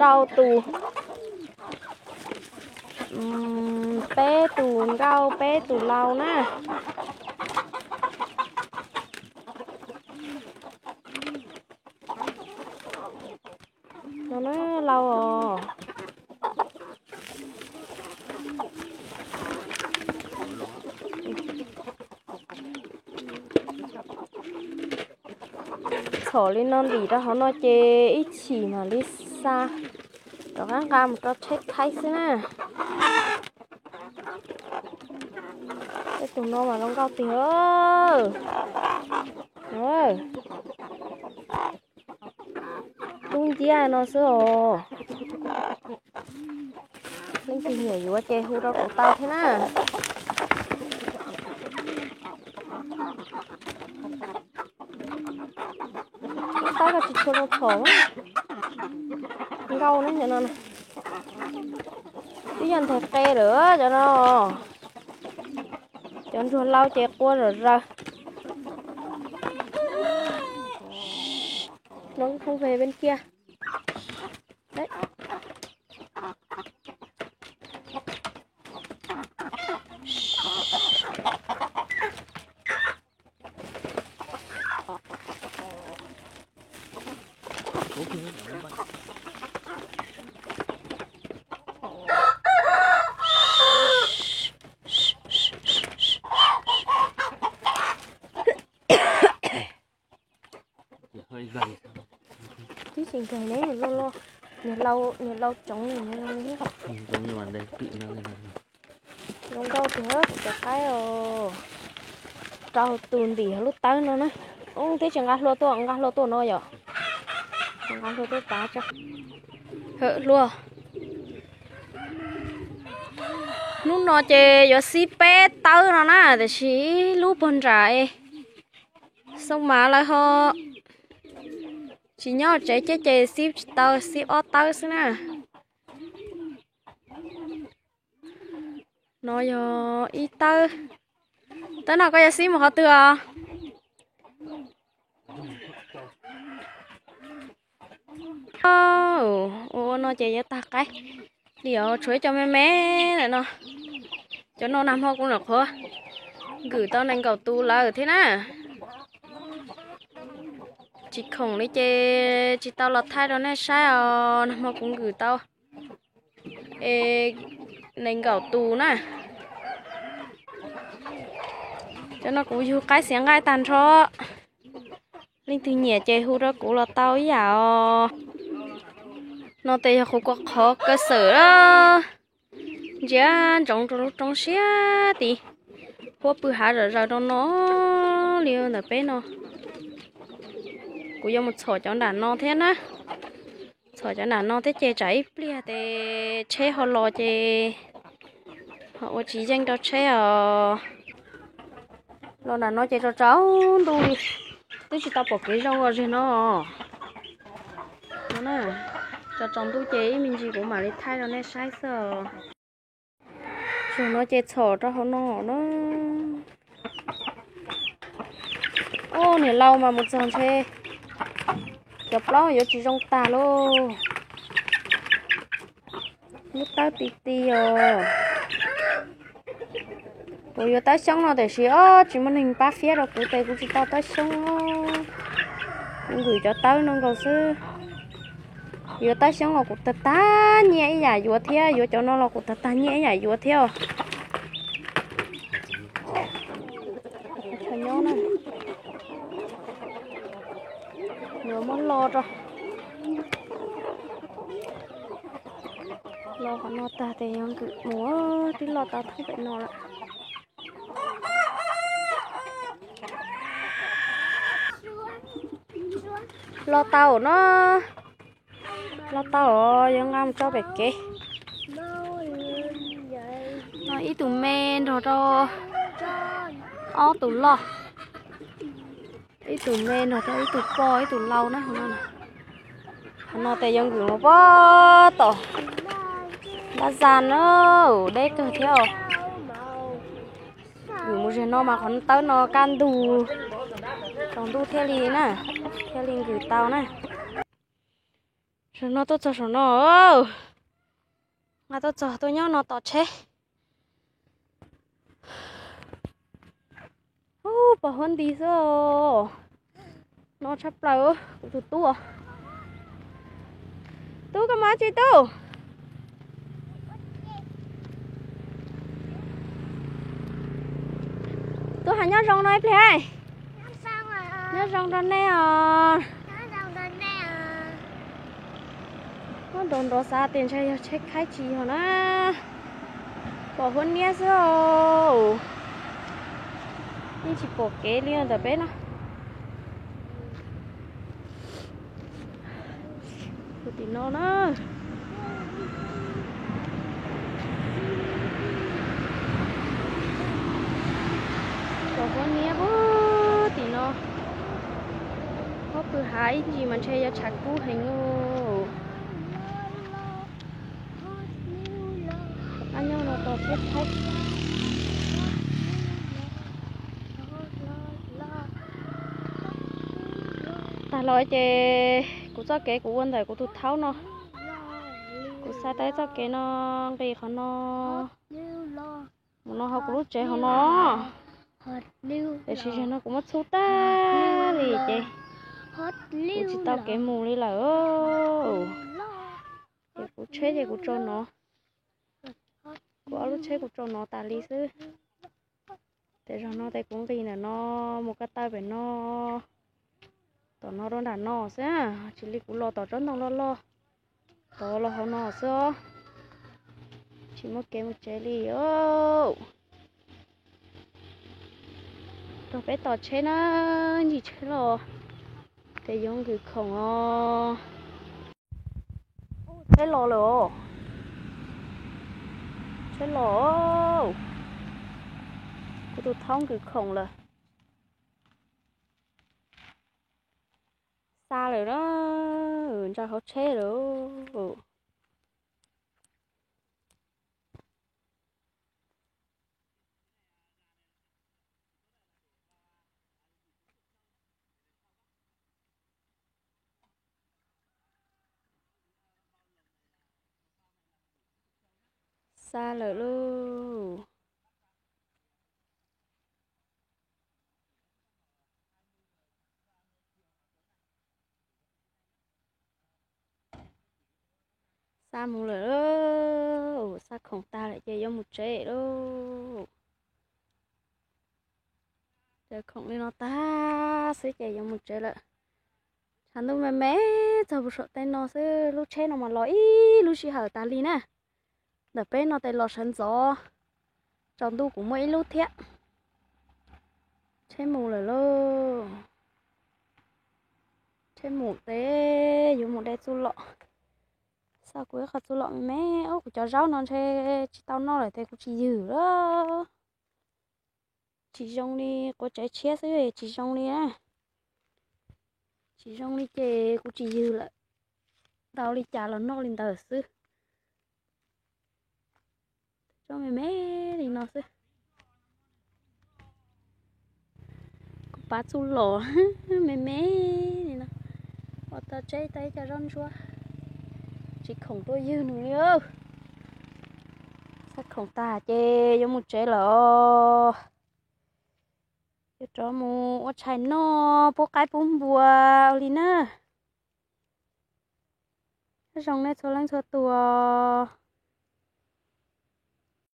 rau tus, peb tus nkauj peb tus lau na. No na, lau os. Txhom li no ntim rau hauv no ces ib chim mam li xa rov qab nqa mus rau tsheb thaib xwb na. Tej tus no mas zoo nkauj tiag. Dub nciab no xwb os. Leej twg nyiam yuav ces hu rau kuv tau thiab na. Tab koj tsis tshua zoo txhom. Nkauj na cov no. Twb yog nteg qe lawm cov no. Cov ntsuag lau ces qua zom zaws. Nó không về bên kia. Đấy. Twb tsis nkag ne, loj loj, niag lau, niag lau tsoov li. Zoo nkauj tiag kuv cov qaib os. Rau tus ntim lub tawb no na. Ub, twb tsis nqa hlua tuaj, nqa hlua tuaj no yom. Nqa hlua tuaj pav tso. Hawm hlua. Hnub no ces yuav xib peb tawb no na, tiam sis lub puag nram Xoo Mav lawv ho tsis nyob tsev ces, ces xib tsis tau, xib ob tawb xwb na. No yog ib tawb. Tawb no koj yuav xib mus qhov twg os? Ua no ces yuav tag qaib li os, tshuav ib co me me lawm no. Cov no nag hmo kuv nyuam qhuav nkwm tau nees nkaum tus lawm thiab na. Tsis khoom li ces tsis tau los thaij rau nej saib os, nag hmo kuv nkwm tau nees nkaum tus na. Cov no kuv yug qaib xiav nqaij tag nrho. Leej twg nyiam ces hu rau kuv los tau ib yam os. No tes yog kuv kua qhov kaw xawm, ntsia ntsoov rau lub roob siab tid, huab pw hav zom zaws rau no li ntawm peb no. Kuv yuav mus txhom cov nram no thiab na. Txhom cov nram no thiab ces tsam ib pliag ces tsheb ho los ces ho ua tsis yeej rau tsheb os. Los nram no ces tsaus tsaus ntuj li, twb tsis tau pom kev zoo os zig no. Tsaus tsaus ntuj ces ib me ntsis kuv mam li thaij rau nej saib xwb os. Zaum no ces txhom rau hauv no na. Ub, niam laus mas mus txog ntshe cov plaub yuav tsis zoo tag lauj. Lub tawb ti ti os. Kuv yuav tawb xyoob no tiam sis ob tsis muaj neeg pab fiab rau kuv tes kuv tsis tau tawb xyoob. Kuv nkwm cov tawb no nkaus xwb. Yuav tawb xyoob los kuv tag tag nyiaj ib yam yuav thiab, yuav cov no los kuv tag tag nyiaj ib yam yuav thiab. Yuav muab lo rau. Lo qhov no tag tes yog nkwm mus, twb loj tau thoob pem no lawm. Loj tau no, loj tau os, yuav nqa mus tso pem kev. No ib tug me nrog rau ob tug loj, ib tug me nrog rau ib tug poj ib tug lau na. Qhov no tes yuav nkwm mus pem tom Npab Zaj na, deb kawg thiab os. Nkwm mus zig no mas qhov tawb no kaj ntug, tsaus ntuj thiaj li na, thiaj li nkwm tau na. Saum no tuaj txog saum no, nqa tuaj txog tuaj nyob no tos tsheb. Ub, pos huab nti xwb os. No tshaj plaws, kuv tus tub. Tub, koj mus dab tsi tub? Tub, hais nyob zoo no ib pliag. Nyob zoo rau nej os. Nyob nrov nrov xav tias ntshe yog tsheb khaib tsis yog na. Pos huab niab xwb os. Yeej tsis pom kev li ntawm peb no. Puag tim no na. Pos huab niab puag tim no. Ob pw hav ib ntsis mas ntshe yuav tshav kub heev os. Ab, nyob no tos tsheb khaib. Tag los ces kuv txoj kev kuv ua ntawm kuv tus thaub no. Kuv xa tau txoj kev no nqis qhov no mus no hauv kuv lub tsev hauv no. Tiam sis zaum no kuv muab txhub tag li ces kuv tsis tau kev mus li lawm. Ces kuv tsheb ces kuv tso no, kuv ob lub tsheb kuv tso no tas li xwb. Ces zaum no ces kuv nqis ntawm no mus ko taw pem no, tom no rau nram no xwb, tsis li kuv los tom tsob ntoo loj loj tod los hauv no xwb os. Tsis muaj kev mus tsev li os. Rau peb tos tsheb na, ncig tsheb los ces yuav nkwm khoom os. Tsheb los lawm os. Tsheb los. Kuv tus thaub nkwm khoom lawm. Xa lawm na, ntsa hauv tsheb lawm. Xa lawm lauj. Xa mus lawm lauj, xa khoom tag lawm ces yuav mus tsev lauj. Cov khoom li no tag xwb ces yuav mus tsev lawm. Tshav ntuj me me txog puag saum tej no xwb, lub tsheb no mas los ib lub sij hawm tas li na. Ntawm peb no tes los sawv ntxov, tsaus ntuj kuv muaj ib lub thiab. Tsheb mus lawm lauj. Tsheb mus tes yuav mus de txuj lom. Xa kuv ib qho txuj lom me me, ub, kuv cov zaub no ntshe tsis tau noj lawm tes kuv tsis ywg lawm. Tsis zoo li quav tsev tshiab xwb tsis zoo li na. Tsis zoo li ces kuv tsis ywg lawm. Tau li cas los noj li ntawd xwb. Zaub me me li no xwb. Kuv pab txuj lom me me li no. Ua tau tseb tau ib co zaub ntsuab. Tsis khoom tuaj ywg nws li. Xa khoom tag ces yuav mus tsev lawm. Yuav rov mus ua tshais noj pub qaib pub npua ua li na. Zoo nej txhua leej txhua tus.